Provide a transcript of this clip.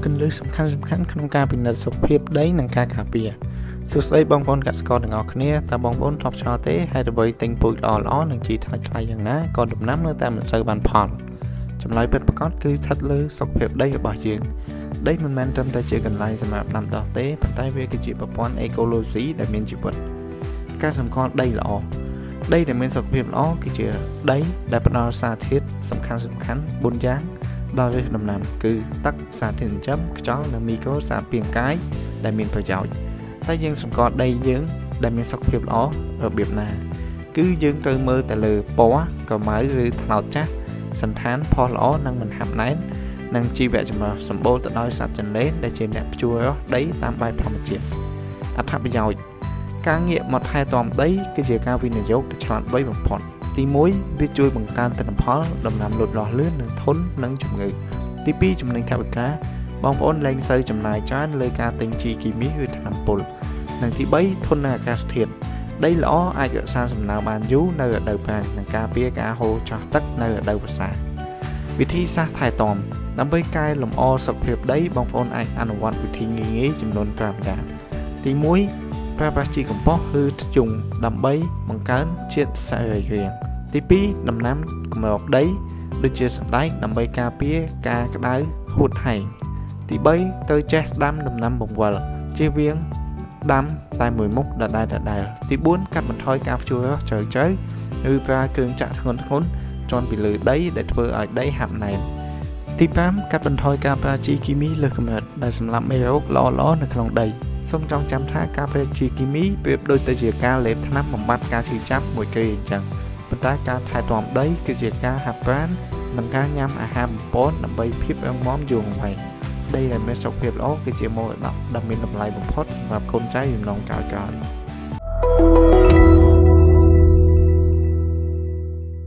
គន្លឹះសំខាន់ៗក្នុងការពិនិត្យសុខភាពដីនិងការការពារសួស្តីបងប្អូនកសិករទាំងអស់គ្នាតើបងប្អូនធ្លាប់ឆ្ងល់ទេហេតុអ្វីទិញពូជល្អៗនិងជីថ្លៃៗយ៉ាងណាក៏ដំណាំនៅតែមិនសូវបានផលចម្លើយពិតប្រាកដគឺស្ថិតលើសុខភាពដីរបស់យើងដីមិនមែនត្រឹមតែជាកន្លែងសម្រាប់ដាំដុះទេប៉ុន្តែវាគឺជាប្រព័ន្ធអេកូឡូស៊ីដែលមានជីវិតការសម្គាល់ដីល្អដីដែលមានសុខភាពល្អគឺជាដីដែលផ្ដល់សារធាតុសំខាន់ៗ4យ៉ាងដល់ឫសដំណាំគឺទឹកសារធាតុចិញ្ចឹមខ្យល់និងមីក្រូសារពាង្គកាយដែលមានប្រយោជន៍តែយើងសម្គាល់ដីយើងដែលមានសុខភាពល្អរបៀបណាគឺយើងត្រូវមើលតែលើពណ៌ក្រមៅឬត្នោតចាស់សន្តានផុសល្អនិងមិនហាប់ណែននិងជីវៈចម្រុះសម្បូរទៅដោយសត្វចន្លេនដែលជាអ្នកភ្ជួររាស់ដីតាមបែបធម្មជាតិអត្ថប្រយោជន៍ការងាកមកថែទាំដីគឺជាការវិនិយោគដ៏ឆ្លាតវៃបំផុតទី1វាជួយបង្កើនទិន្នផលដំណាំលូតលាស់លឿននិងធន់នឹងជំងឺទី2ចំណេញថវិកាបងប្អូនលែងសូវចំណាយច្រើនលើការទិញជីគីមីឬថ្នាំពុលនិងទី3ធន់នឹងអាកាសធាតុដីល្អអាចរក្សាសំណើមបានយូរនៅរដូវប្រាំងនិងការពារការហូរចោះទឹកនៅរដូវវស្សាវិធីសាស្ត្រថែទាំដើម្បីកែលម្អសុខភាពដីបងប្អូនអាចអនុវត្តវិធីងាយៗចំនួន5យ៉ាងទី1ប្រើប្រាស់ជីកំប៉ុស្តឬធ្យូងដើម្បីបង្កើនជាតិសរីរាង្គទី2ដំណាំគម្របដីដូចជាសណ្តែកដើម្បីការពារការក្តៅហួតហែងទី3ត្រូវចេះដាំដំណាំបង្វិលជៀសវាងដាំតែមួយមុខដដែលទី4កាត់បន្ថយការភ្ជួររាស់ជ្រៅៗឬប្រើគ្រឿងចាក់ធ្ងន់ៗជាន់ពីលើដីដែលធ្វើឲ្យដីហាប់ណែនទី5កាត់បន្ថយការប្រើជីគីមីលើសកម្រិតដែលសម្លាប់មេរោគល្អៗនៅក្នុងដីសូមចងចាំថាការប្រើជីគីមីប្រៀបដូចទៅជាការលេបថ្នាំបំបត្តិការឈឺចាប់មួយគ្រាអញ្ចឹងប៉ុន្តែការថែទាំដីគឺជាការហាត់ប្រាណនិងការញ៉ាំអាហារបំប៉នដើម្បីភាពរឹងមាំយូរអង្វែងដីដែលមានសុខភាពល្អគឺជាមរតកដ៏មានតម្លៃបំផុតសម្រាប់កូនចៅជំនាន់ក្រោយៗ។